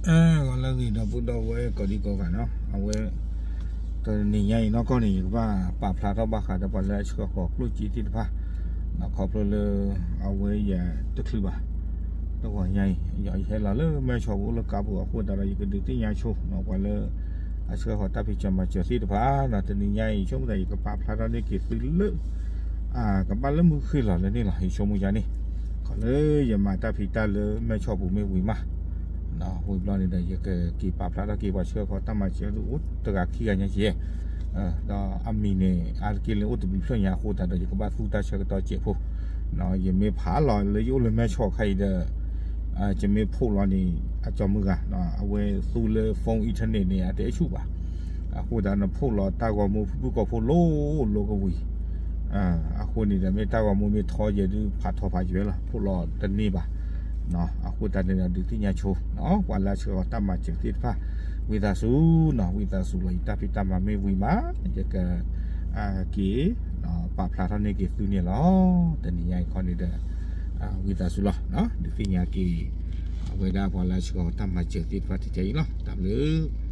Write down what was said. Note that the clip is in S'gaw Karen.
ဂီၤလၢအဂ့ၤ ဒီပုၢ်ဒီဝဲၢ်ကိးဒံကိးဂၤနီၤ, အဝဲ တနံၤညါအံၤနီၢ်ကီၢ်န့ၣ် ယကဘၣ်ပာ်ဖျါထီၣ်ဘၣ်ဃးဒီးပှၤလၢအဆှၢဃီၤကျိၣ်စ့သ့ၣ်တဖၣ်, ခီဖျိလၢ အဝဲယတချုးဘၣ် တဂီၤညါအံၤ ယဟဲလီၤလၢမဲၢ်ဆီးပူၤအိၣ်လၢကါပူၤအဃိသတးဒီး ယကဒုးသ့ၣ်ညါဆိနီၤ ပှၤလၢ အဆှၢဃီၤတၢ်ဖံးစၢၤမၤစၢၤသ့ၣ်တဖၣ် တနံၤညါအံၤ ဆိကမိၣ်သး ယကပာ်ဖျါထီၣ်န့ၢ်က့ၤသုလၢ ကဘၣ်လၢမုၢ်ဃ့ၢ်လီၤလၢန့ၣ်လီၤ. ယဆိကမိၣ်ယါန့ၣ် ခီလၢယမၤတၢ်ဖံးတၢ်လၢမဲၢ်ဆီးပူၤမ့ၢ်ဝံၤမး ဝံၤဘျီန့ၣ်ဒီး ယကက့ၤပာ်ဖျါထီၣ်က့ၤပှၤဆှၢဃီၤတၢ်မၤစၢၤဒုးအိၣ်တဂၤခံဂၤညါကဲ ဒီးအမံၤန့ၣ် အါတက့ၢ်လၢအိၣ်တဘျုးဖျၢၣ်ညါအဃိသတးဒီး ယကဘၣ်သူတၢ်ဆၢကတီၢ်စဲးဖိ, ယမ့ၢ်ဖးလီၤလၢယအိၣ်လၢမဲၢ်ဆီးခါအံၤဒီး ယမ့ၢ်ဖီၣ်လီၤန့ၣ် အကၠီမုၢ်ဂၤ အဝဲသူလၢ phone internet န့ၣ် အတအဲၣ်ဆူၣ်ဘၣ်. အဃိသတးန့ၣ် ဖီၣ်လီၤတၢ်ဂီၤမူဖုၣ်ဖုၣ်ကိာ်ဖိလိၤလိၤကဝံၤ အဃိန့ၣ်ဒီး မ့ၢ်တၢ်ဂီၤမူမ့ၢ်ထီယဲၢ်ဒုး ဖးထီဖးယွဲလီၤ ဖီၣ်လီၤတန့ၢ်ဘၣ်. အဃိသတးန့ၣ်ဒီး ဒုးသ့ၣ်ညါဆိ ပှၤလၢအဆှၢဃီၤတၢ်မၤစၢၤသ့ၣ်တဖၣ် ဝံသးစူၤနီၤ ဝံသးစူၤလီၤ ယတၢ်ဖံးတၢ်မၤမ့ၢ်ဝံၤမး ယက က့ၤ ပာ်ဖျါထီၣ်န့ၢ်က့ၤသုန့ၣ်လီၤ. တနံၤညါအံၤခီန့ၣ်ဒီး ဝံသးစူၤလီၤ ဒုးသ့ၣ်ညါက့ၤ အဝဲဒၣ်ပှၤလၢအဆှၢဃီၤတၢ်မၤစၢၤသ့ၣ်တဖၣ်ထဲအံၤလီၤ. တၢ်ဘျုး